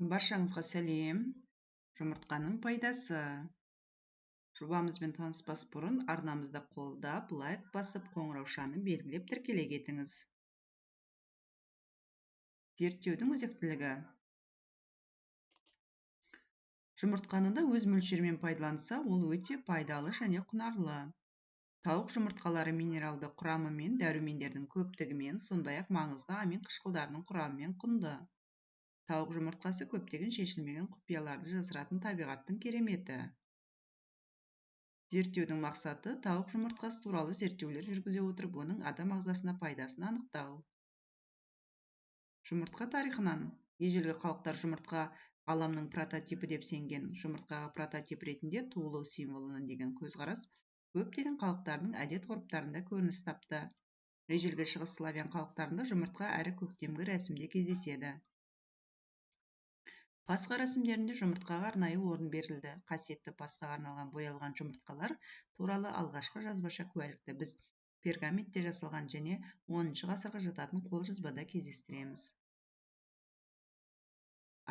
Баршаңызға сәлем! Жұмыртқаның пайдасы. Жобамызбен таныспас бұрын арнамызды қолдап, лайк басып, қоңыраушаны белгілеп тіркеле кетіңіз. Зерттеудің өзектілігі. Жұмыртқаны да өз мөлшерімен пайдаланса, ол өте пайдалы және құнарлы. Тауық жұмыртқалары минералды құрамымен, дәрумендердің көптігімен, сондай-ақ маңызды амин қышқылдарының құрамымен құнды. Тауық жұмыртқасы көптеген шешілмеген құпияларды жасыратын табиғаттың кереметі. Зерттеудің мақсаты тауық жұмыртқасы туралы зерттеулер жүргізе отырып, оның адам ағзасына пайдасын анықтау. Жұмыртқа тарихынан. Ежелгі халықтар жұмыртқа ғаламның прототипі деп сенген. Жұмыртқаға прототип ретінде туылу символынан деген көзқарас көптеген халықтардың әдет-ғұрыптарында көрініс тапты. Ежелгі шығыс славян халықтарында жұмыртқа әрі көктемгі рәсімде кездеседі. Пасха рәсімдерінде жұмыртқаға арнайы орын берілді. Қасиетті Пасхаға арналған боялған жұмыртқалар туралы алғашқы жазбаша куәлікті біз пергаментте жасалған және 10 ғасырға жататын қолжазбада кездестіреміз.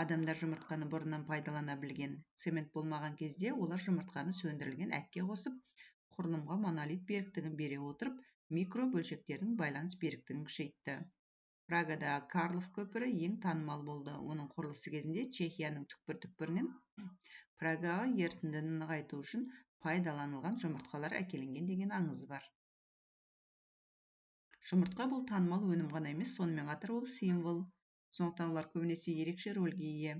Адамдар жұмыртқаны бұрыннан пайдалана білген. Цемент болмаған кезде олар жұмыртқаны сөндірілген әкке қосып, құрылымға монолит беріктігін бере отырып, микро бөлшектердің байланыс беріктігін күшейтті. Прагадағы Карлов көпірі ең танымал болды. Оның құрылысы кезінде Чехияның түкпір-түкпірінен Прагаға ерітіндіні нығайту үшін пайдаланылған жұмыртқалар әкелінген деген аңыз бар. Жұмыртқа бұл танымал өнім ғана емес, сонымен қатар ол символ. Сондықтан олар көбінесе ерекше рөлге ие.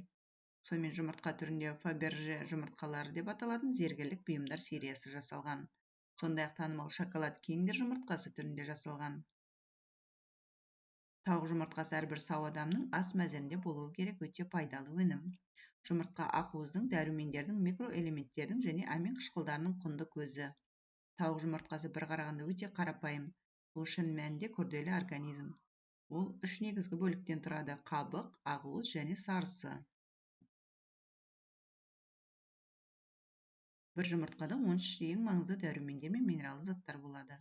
Сонымен жұмыртқа түрінде Фаберже жұмыртқалары деп аталатын зергерлік бұйымдар сериясы жасалған. Сондай-ақ танымал шоколад Киндер жұмыртқасы түрінде жасалған. Тауық жұмыртқасы әрбір сау адамның ас мәзірінде болуы керек өте пайдалы өнім. Жұмыртқа ақуыздың, дәрумендердің, микроэлементтердің және амин қышқылдарының құнды көзі. Тауық жұмыртқасы бір қарағанда өте қарапайым. Бұл шын мәнінде күрделі организм. Ол үш негізгі бөліктен тұрады: қабық, ақуыз және сарысы. Бір жұмыртқада 13 ең маңызды дәрумендер мен минералды заттар болады.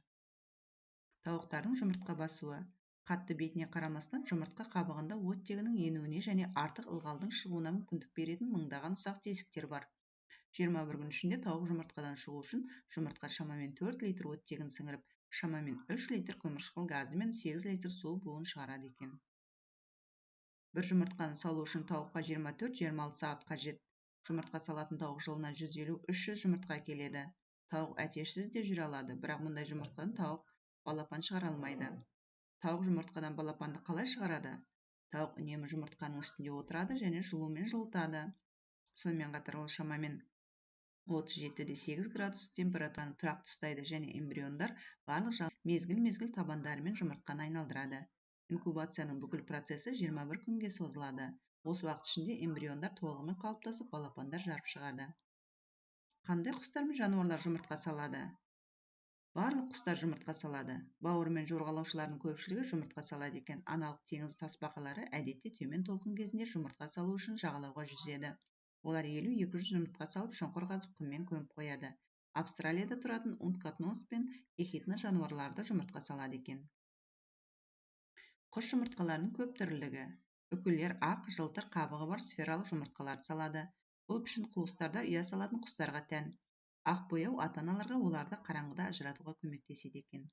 Тауықтардың жұмыртқа басуы. Қатты бетіне қарамастан жұмыртқа қабығында оттегінің енуіне және артық ылғалдың шығуына мүмкіндік беретін мыңдаған ұсақ тесіктер бар. 21 күн ішінде тауық жұмыртқадан шығу үшін жұмыртқа шамамен 4 литр оттегін сіңіріп, шамамен 3 литр көмірқышқыл газы мен 8 литр су буын шығарады екен. Бір жұмыртқаны салу үшін тауыққа 24-26 сағат қажет. Жұмыртқа салатын тауық жылына 150-300 жұмыртқа әкеледі. Тауық әтешсіз де жүре алады, бірақ мұндай жұмыртқадан тауық балапан шығара алмайды. Тауық жұмыртқадан балапанды қалай шығарады? Тауық үнемі жұмыртқаның үстінде отырады және жылумен жылытады. Сонымен қатар ол шамамен 37,8 градус температураны тұрақты ұстайды және эмбриондар барлық мезгіл-мезгіл табандарымен жұмыртқаны айналдырады. Инкубацияның бүкіл процесі 21 күнге созылады. Осы уақыт ішінде эмбриондар толығымен қалыптасып, балапандар жарып шығады. Қандай құстар мен жануарлар жұмыртқа салады? Барлық құстар жұмыртқа салады. Бауырымен жорғалаушылардың көпшілігі жұмыртқа салады екен. Аналық теңіз тасбақалары әдетте төмен толқын кезінде жұмыртқа салу үшін жағалауға жүзеді. Олар 50-200 жұмыртқа салып, шұңқыр қазып, құммен көміп қояды. Австралияда тұратын утконос пен эхидна жануарлары да жұмыртқа салады екен. Құс жұмыртқаларының көп түрлілігі. Үкілер ақ, жылтыр қабығы бар сфералық жұмыртқаларды салады. Бұл пішін қуыстарда ұя салатын құстарға тән. Ақ бояу ата-аналарға оларды қараңғыда ажыратуға көмектеседі екен.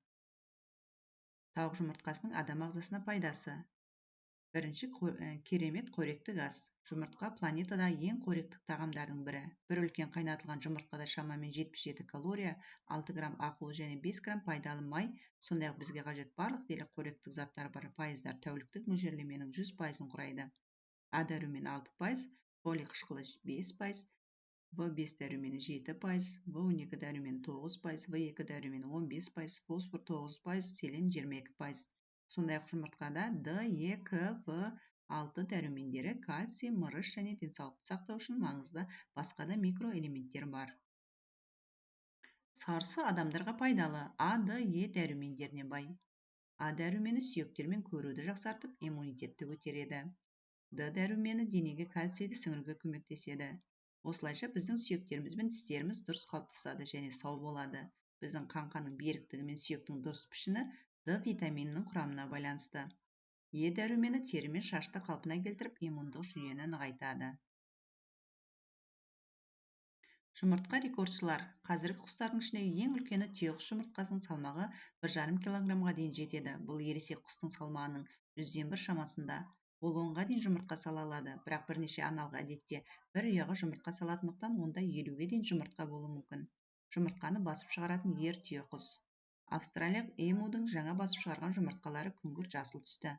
Тауық жұмыртқасының адам ағзасына пайдасы. Бірінші, керемет қоректік ас. Жұмыртқа планетадағы ең қоректік тағамдардың бірі. Бір үлкен қайнатылған жұмыртқада шамамен 77 калория, 6 грамм ақуыз және 5 грамм пайдалы май, сондай-ақ бізге қажет барлық дерлік қоректік заттар бар. Пайыздар тәуліктік мөлшерлеменің 100%-ын құрайды. А дәрумені 6%, фолий қышқылы 5%, В5 дәрумені 7%, В12 дәрумені 9%, В2 дәрумені 15%, фосфор 9%, селен 22%. Сондай-ақ жұмыртқада Д, Е, К, В, 6 дәрумендері, кальций, мырыш және денсаулықты сақтау үшін маңызды басқа да микроэлементтер бар. Сарысы адамдарға пайдалы. А, Д, Е дәрумендеріне бай. А дәрумені сүйектер мен көруді жақсартып, иммунитетті көтереді. Д дәрумені денеге кальцийді сіңіруге көмектеседі. Осылайша біздің сүйектеріміз бен тістеріміз дұрыс қалыптасады және сау болады. Біздің қаңқаның беріктігі мен сүйектің дұрыс пішіні Д витаминінің құрамына байланысты. Е дәрумені тері мен шашты қалпына келтіріп, иммундық жүйені нығайтады. Жұмыртқа рекордшылар. Қазіргі құстардың ішіндегі ең үлкені түйеқұс жұмыртқасының салмағы 1,5 килограммға дейін жетеді. Бұл ересек құстың салмағының 1/100 шамасында. Ол 10-ға дейін жұмыртқа сала алады, бірақ бірнеше аналық әдетте бір ұяға жұмыртқа салатындықтан онда 50-ге дейін жұмыртқа болуы мүмкін. Жұмыртқаны басып шығаратын ер түйеқұс. Австралиялық эмудың жаңа басып шығарған жұмыртқалары күңгірт жасыл түсті.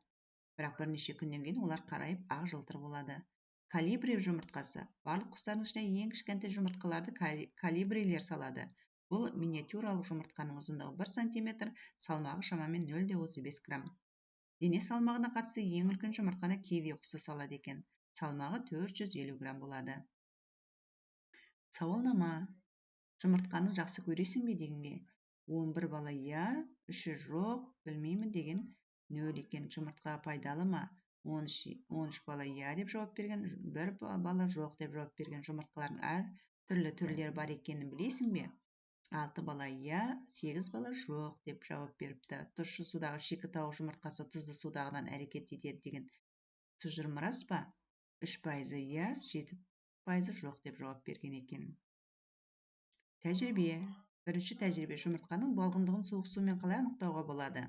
Бірақ бірнеше күннен кейін олар қарайып ақ жылтыр болады. Колибри жұмыртқасы. Барлық құстардың ішінде ең кішкентай жұмыртқаларды колибрилер салады. Бұл миниатюралық жұмыртқаның ұзындығы 1 сантиметр, салмағы шамамен 0,35 грамм. Дене салмағына қатысты ең үлкен жұмыртқаны киви құсы салады екен. Салмағы 450 грамм болады. Сауалнама. Жұмыртқаны жақсы көресің бе дегенге 11 бала иә, 3-і жоқ, білмеймін деген 0 екен. Жұмыртқа пайдалы ма? 13 бала иә деп жауап берген, 1 бала жоқ деп жауап берген. Жұмыртқалардың әр түрлі түрлері бар екенін білесің бе? 6 бала иә, 8 бала жоқ деп жауап беріпті. Тұщы судағы шикі тауық жұмыртқасы тұзды судағыдан әрекет етеді деген тұжырым рас па? 3% иә, 7% жоқ деп жауап берген екен. Тәжірибе. Бірінші тәжірибе. Жұмыртқаның балғындығын суық сумен қалай анықтауға болады?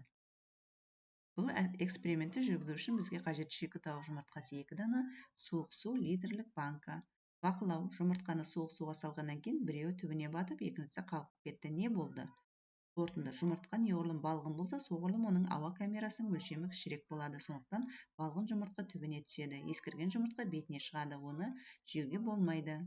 Бұл экспериментті жүргізу үшін бізге қажет шикі тауық жұмыртқасы 2 дана, суық су литрлік банка. Бақылау. Жұмыртқаны суық суға салғаннан кейін біреуі түбіне батып, екіншісі қалқып кетті. Не болды? Қорытынды. Жұмыртқа неғұрлым балғын болса, соғұрлым оның ауа камерасының өлшемі кішірек болады. Сондықтан балғын жұмыртқа түбіне түседі. Ескірген жұмыртқа бетіне шығады. Оны жеуге болмайды.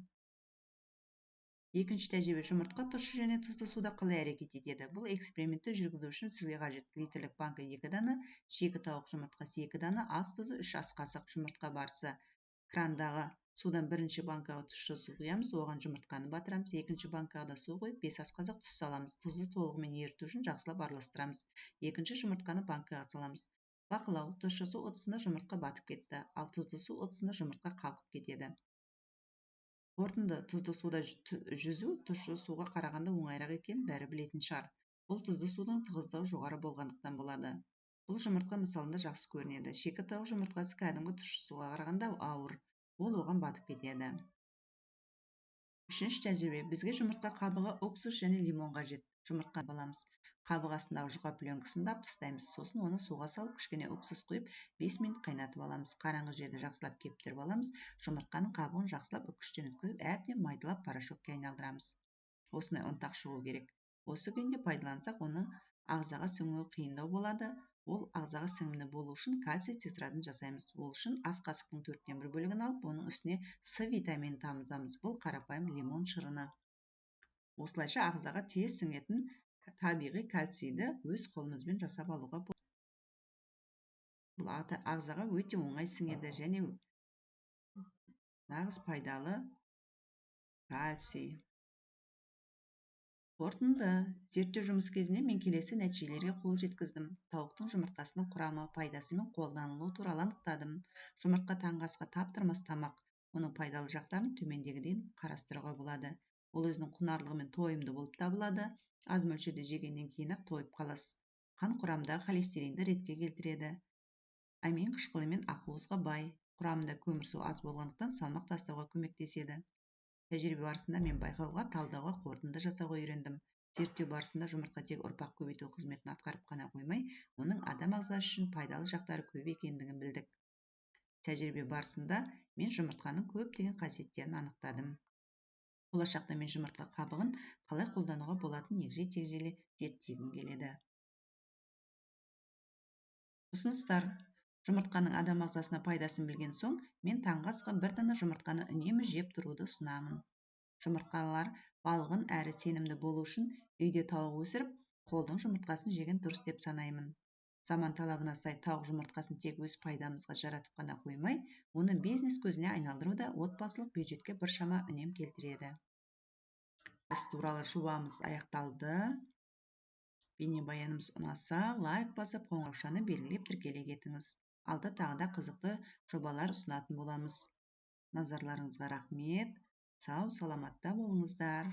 Екінші тәжірибе. Жұмыртқа тұщы және тұзды суда қалай әрекет етеді? Бұл экспериментті жүргізу үшін сізге қажет литрлік банка 2 дана, шикі тауық жұмыртқасы 2 дана, ас тұзы 3 ас қасық. Жұмыртқа барысы. Крандағы судан бірінші банкаға тұщы су құямыз, оған жұмыртқаны батырамыз. Екінші банкаға да су құйып, 5 ас қасық тұз саламыз. Тұзды толығымен еріту үшін жақсылап араластырамыз. Екінші жұмыртқаны банкаға саламыз. Бақылау. Тұщы су ыдысында жұмыртқа батып кетті, ал тұзды су ыдысында жұмыртқа қалқып кетеді. Қорытынды. Тұзды суда жүзу тұщы суға қарағанда оңайырақ екенін бәрі білетін шығар. Бұл тұзды судың тығыздығы жоғары болғандықтан болады. Бұл жұмыртқа мысалында жақсы көрінеді. Шикі тауық жұмыртқасы кәдімгі тұщы суға қарағанда ауыр. Ол оған батып кетеді. Үшінші тәжірибе. Бізге жұмыртқа қабығы, уксус және лимон қажет. Жұмыртқа аламыз. Қабық астындағы жұқа пленкасын да тастаймыз. Сосын оны суға салып, кішкене уксус құйып, 5 минут қайнатып аламыз. Қараңғы жерде жақсылап кептіріп аламыз. Жұмыртқаның қабығын жақсылап үккіштен өткізіп, әбден майдалап порошокке айналдырамыз. Осындай ұнтақ шығу керек. Осы күйінде пайдалансақ, оны ағзаға сіңуі қиындау болады. Ол ағзаға сіңімді болу үшін кальций цитратын жасаймыз. Ол үшін ас қасықтың 1/4 бөлігін алып, оның үстіне С витаминін тамызамыз. Бұл қарапайым лимон шырыны. Осылайша ағзаға тез сіңетін табиғи кальцийді өз қолымызбен жасап алуға болады. Бұл ағзаға өте оңай сіңеді және нағыз пайдалы кальций. Қорытынды. Зерттеу жұмысы кезінде мен келесі нәтижелерге қол жеткіздім. Тауықтың жұмыртқасының құрамы, пайдасы мен қолданылуы туралы анықтадым. Жұмыртқа таңғы асқа таптырмас тамақ. Оның пайдалы жақтарын төмендегідей қарастыруға болады. Ол өзінің құнарлығымен тойымды болып табылады. Аз мөлшерде жегеннен кейін-ақ тойып қаласыз. Қан құрамындағы холестеринді ретке келтіреді. Амин қышқылы мен ақуызға бай. Құрамында көмірсу аз болғандықтан салмақ тастауға көмектеседі. Тәжірибе барысында мен байқауға, талдауға, қорытынды жасауға үйрендім. Зерттеу барысында жұмыртқа тек ұрпақ көбейту қызметін атқарып қана қоймай, оның адам ағзасы үшін пайдалы жақтары көп екендігін білдік. Тәжірибе барысында мен жұмыртқаның көптеген қасиеттерін анықтадым. Болашақта мен жұмыртқа қабығын қалай қолдануға болатынын егжей-тегжейлі зерттегім келеді. Ұсыныстар. Жұмыртқаның адам ағзасына пайдасын білген соң, мен таңғы асқа бір дана жұмыртқаны үнемі жеп тұруды ұсынамын. Жұмыртқалар балғын әрі сенімді болу үшін үйде тауық өсіріп, қолдың жұмыртқасын жеген дұрыс деп санаймын. Заман талабына сай тауық жұмыртқасын тек өз пайдамызға жаратып қана қоймай, оны бизнес көзіне айналдыру да отбасылық бюджетке біршама үнем келтіреді. Іс туралы жобамыз аяқталды. Бейнебаянымыз ұнаса, лайк басып, қоңыраушаны белгілеп тіркеле кетіңіз. Алда тағы да қызықты жобалар ұсынатын боламыз. Назарларыңызға рахмет. Сау саламатта болыңыздар.